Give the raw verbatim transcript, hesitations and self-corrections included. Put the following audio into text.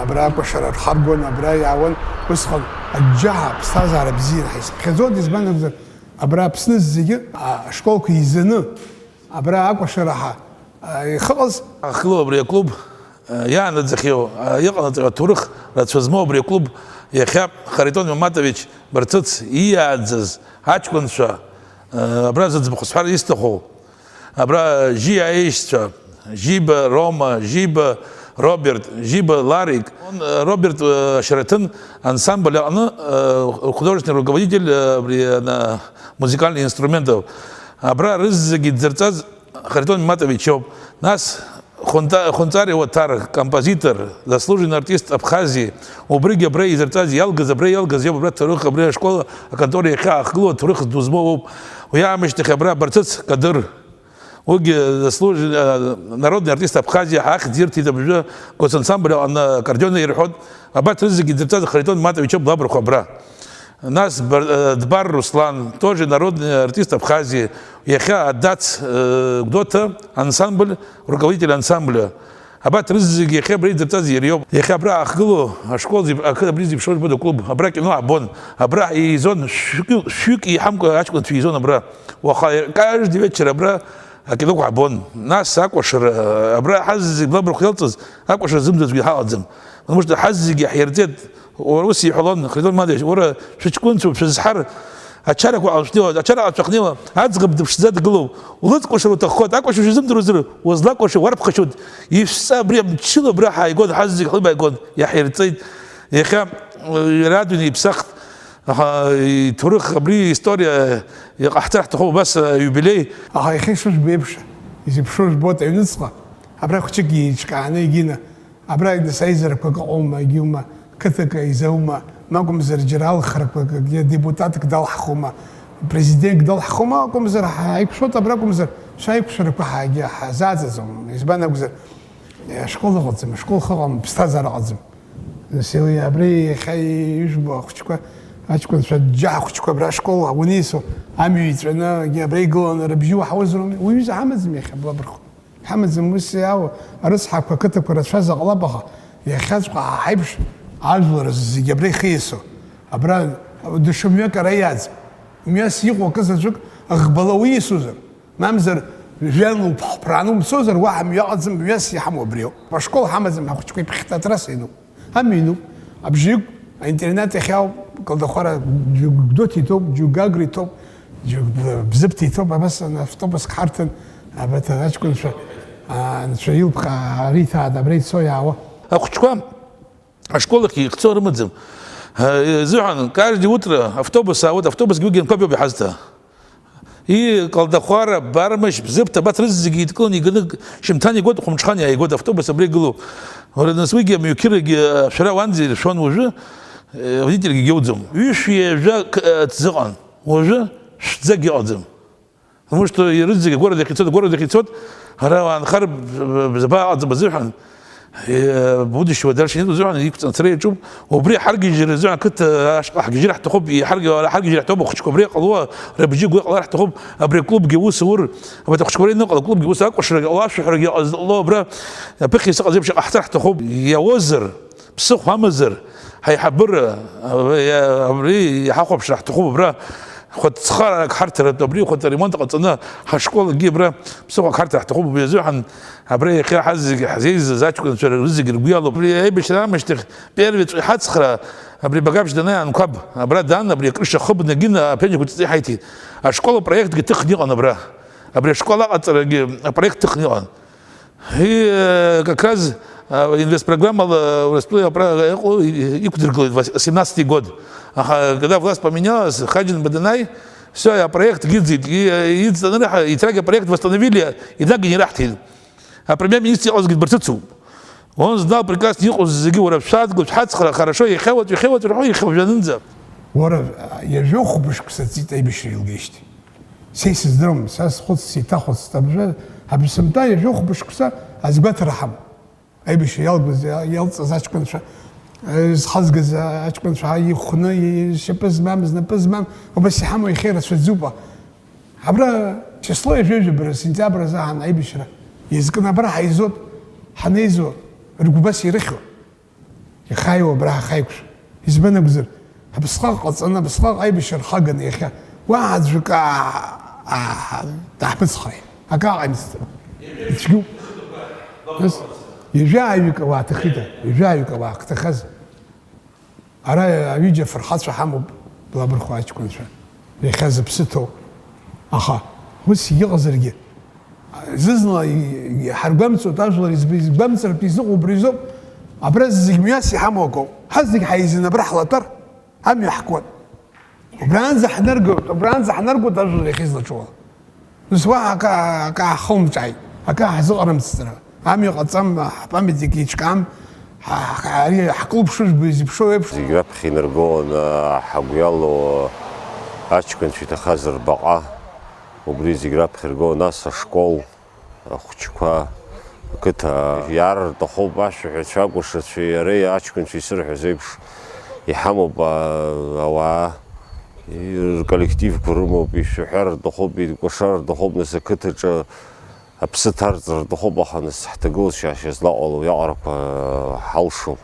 Абра акәашара рхаргон, абра иаауан, усҟан аџьџьаҳәа аԥсҭазаара бзианы ҳаицыԥхьаӡон, избан акәзар, абра Аԥсны зегьы ашколқәа еизаны, абра акәашара ҳа, а, ихыҟаз. Ахлы абри аклуб, а, иаанаӡахьоу, а, иҟанаҵаҩу аҭоурых рацәа змоу абри аклуб иахьа Харитон Маматович Барцыц ииааӡаз аҷкәынцәа, а, абра зыӡбахә сҳәар исҭаху, абра Жьиа аишьцәа, Жьиба Рома, Жьиба Роберт, Жьиба Ларик. Он, э, Роберт, э, Шьараҭын ансамбль аҟны, э, художественный руководитель, э, абри, э, на музыкальных инструментов. Абра рызегьы дзырҵаз Харитон Маматович иоуп. Нас Хәынта-, Хәынҵариа Уаҭар, композитор, заслуженный артист Абхазии, убригьы абра изырҵаз, иалгаз, абра иалгаз иоуп, абра ҭоурых, абри ашкол аконтора иахьа аахгылоу аҭоурых ду змоу ауп. Уи аамышьҭахь абра Барцыц Кадыр, уигьы заслужен-, а, народный артист Абхазии ҳәа ахьӡ ирҭеит абжьы госансамбль аҟны аккордеон ирҳәоит. Абарҭ рызегьы идырҵаз Харитон Матович иоуп, лабрахә абра. Нас Бар-, э, Дбар Руслан, тоже народный артист Абхазии, иахьа адац, э, Гәдоуҭа ансамбль, руководитель ансамбля. Абарҭ рызегьы иахьа абра идырҵаз иара иоуп. Иахьа абра аахгылоу ашкол зеиԥ-, ақыҭа абри зеиԥшроу ибоит аклуб. Абра акино аабон. Абра еизон шәҩык, шәҩык еиҳамкәа аҷкәынцәа еизон абра. Уаха каждый вечер абра акиноқәа ҳбон. Нас акәашара, абра ҳазегь лабрахә иалҵыз, акәашара зымдыруазгьы ҳаҟаӡам. Потому что ҳазегьы ҳирҵеит. Уара ус иҳәалон, Харитон Матович, уара шәыҷкәынцәоуп, шәызҳар, ачарақәа ҟалшәнеиуа, ачара ҟалшәахнеиуа, аӡӷаб дыԥшӡа дгылоуп, улыҵкәашар уҭаххоит, акәашара шәзымдыруазар, узлакәашо уарԥхашьоит, ишәҵа абри амчыла абра ҳааигон, ҳазегь ҳлыба ааигон, иаҳирҵеит. Иахьа, э, иара адунеи иԥсахт, аха иҭоурых абри история иҟаҳҵар ҳҭахуп убас, э, иубилеи. Аха иахьа ишыжәбо еиԥш, изеиԥшроу жәбоит аҩныҵҟа, абра хәҷык еиҿкааны егьина. Абра нас аизарақәак ыҟоума, егьиума, қыҭак изаума, ма акәымзар џьара алхрақәак, егьи депутатк далҳхума, президентк далҳхума, акәымзар ҳаиқәшәоит, абра акәымзар шәаиқәшәарақәа ҳагьы ҳазааӡаӡом. Избан акәзар, ашкол ыҟаӡам, ашкол хыҟам, ԥсҭазаара ыҟаӡам. Нас абри иахьа ижәбо ахәыҷқәа, аҷкәынцәа џьаҳ ахәыҷқәа абра ашкол ауниасуа, амҩа иҵәаны, егьи абра игыланы рыбжьы уаҳауазароуми, уаҩыза ҳамаӡам иахьа, блабырхәа. Ҳамаӡам ус иаауа, арыцҳақәа ақыҭақәа рацәазар ҟалап, аха иахьаҵәҟьа ҳа ҳаиԥш ажәлар зегьы абра ихы иасу. Абра даҽа мҩак ара иаӡам. Мҩас иҟоу акы заҵәык ӷбала уиасузар, мамзар жәҩан уԥҳәԥрааны умцозар, уаҳа мҩа ыҟаӡам, мҩас иҳамоу абриоуп. Ашкол ҳамаӡам, ҳахәыҷқәа иԥхьаҭа атрасса иануп. Амҩа иануп, абжаҩык аинтернат иахьаауп, Колдахәара Гәдоуҭа иҭоуп, џьоук Гагра иҭоуп, џьоук Бзыԥҭа иҭоуп, абас автобуск ҳарҭан, абарҭ аҷкәынцәа, а, анцәа илԥха риҭаат, абра ицо иаауа. Ахәыҷқәа ашкол ахь ихцо рымаӡам. Э, изыҳәан, каждое утро автобус аауеит, автобусгьы уигьы анқәаб иоуп иҳазҭа. И Колдахәара, Бармышь, Бзыԥҭа, абарҭ рызегьы идкыланы иганы шьымҭан игоит, хәымҽхан иааигоит, автобус абра игылоуп. Уара, нас уигьы амҩақьырагьы ашәара уанӡа иршәон уажәы, э, водительгьы гьоуӡом. Ҩышәи ҩажәа к-, э, ҭӡыҟан, уажәы шәӡагь ыҟаӡам. Потому что ирыӡӡагь агәараҭахь ицоит, агәараҭахь ицоит, ара уаанхар б-, б-, бзабаа ҟаҵатәуп азыҳәан, э, будущего дальше нет азыҳәан иқәҵаны ацара иаҿуп. Убри ҳаргьежьра азыҳәан ақыҭа ашҟа ҳгьежьра ҳҭахуп, иҳаргьежьра ҳҭахуп, ахәыҷқәа абри иҟалоу рыбжьы гәы иҟалар ҳҭахуп, абри аклубгьы аус аур, абарҭ ахәыҷқәа абра иныҟала аклубгьы ус акәашарагьы ҟало, ашәаҳәарагьы ҟазҵало абра аԥыхьа исыҟаз еиԥш иҟаҳҵар ҳҭахуп, иауазар. Ԥсыхәа амазар, ҳаиҳабыра, абри иҳахәаԥшра ҳҭахуп абра, хәа ацхыраарак ҳарҭаратәы абри хәа аремонт ҟаҵаны, ҳашкол акгьы абра ԥсыхәак ҳарҭар ҳҭахуп, убри азыҳәан абра иахьа ҳазегьы ҳзеизаз аҷкәынцәа рызегьы ргәы иалоуп. Абри аибашьра аамышьҭахь первый ҵәҟьа ҳацхраа, абри Багаԥшь данааи анқәаб, абра даан, абри акрыша хыбны, гьына аԥенџьырқәа ҵәҵәа иҳаиҭеит. Ашкол апроектгьы ҭыхны иҟан абра. Абри ашкол аҟаҵарагьы апроект ҭыхны иҟан. И, э, как раз, а, инвестпрограммала Урыстәыла апра-, иҟоу, и-, иқәдыргылеит вось-, семнадцатый год. Аха, когда власть поменялась, Хаџьын Баданай, всё, апроект гьыӡит, и, э, иҵанарыҳәа, иҭрагь апроект восстановили, иҭрагь ираҳҭеит. А премьер-министр иҟазгьы дбарҭыцуп. Он знал прекрасно иҟоу зегьы, уара шәадгыл, шәҳацхра, хорошо, иахьа уаҵәы, иахьа уаҵәы рҳәо, иахьа уажәанынӡа. Уара, ҩажәа хәба шықәса ҵит аибашьра илгеижьҭеи. Са исыздырам, са схәыц, сиҭахәыцт абжа, абри сымтәа ҩажәа хәба шықәса азгәаҭара ҳамоуп. Аибашьра иалгоз, иалҵыз аҷкәынцәа, э, зхазгаз аҷкәынцәа ихәны, и-, шьапы змам, знапы змам, убас иҳамоу иахьа ирацәаӡоуп. Абра число ҩажәа жәабара, сентиабр азы аан аибашьра иазкын абра ҳаизоит, ҳанеизо, ргәы убас ирыхьуа. Иахьааиуа абра ҳахаиқәшәа. Избан акәзар, абысҟак ҟаҵаны, абысҟак аибашьра рхаганы иахьа уаҳа аӡәк аа, аа, даҳмыцхрааит. Акы ҟаимҵаӡеит. Ицәгьоуп. Нас, ҩажәа ҩажәаҩык ауаа ҭахыда, ҩажәа ҩажәаҩык ауаа хҭахаз. Ара ҩыџьа афырхацәа ҳамоуп, Блабырхәа аҷкәынцәа, иахьа зыԥсы ҭоу. Аха ус иҟазаргьы, зны-зынла иҳаргәамҵуеит ажәлар, изб-, изгәамҵыртә изыҟоу убри азоуп. Абра зегь мҩас иҳамоу акоуп. Ҳазегь ҳаизаны абра ҳлатәар, амҩа ҳкуан. Убранӡа ҳнаргоит, убранӡа ҳнаргоит ажәлар иахьа излаҿу ала. Нас уаҳа акы, акы ҳахылмҿааит, акы ҳзыҟарымҵӡара. Амҩа ҟаҵам, ҳпамятник еиҿкаам, ҳа-, ҳа-, ари ҳкылԥшыжәба изыԥшу еиԥш. Зегь раԥхьа инаргон, аа, ҳагәы иалоу аҷкәынцәа иҭахаз рбаҟа, убри зегь раԥхьа иргон, нас ашкол, ахәыҷқәа, ақыҭа иаар рҭахуп ашәаҳәацәа, акәашацәеи иареи аҷкәынцәа исырҳәаз еиԥш иҳамоуп, аа, ауаа, и-, рколлективқәа рымоуп, ишәаҳәар рҭахуп, икәашар рҭахуп, нас ақыҭаҿы аԥсы ҭарҵар рҭахуп, аха нас ҳҭагылазаашьа злаҟало уиаҟарақәа ҳалшом.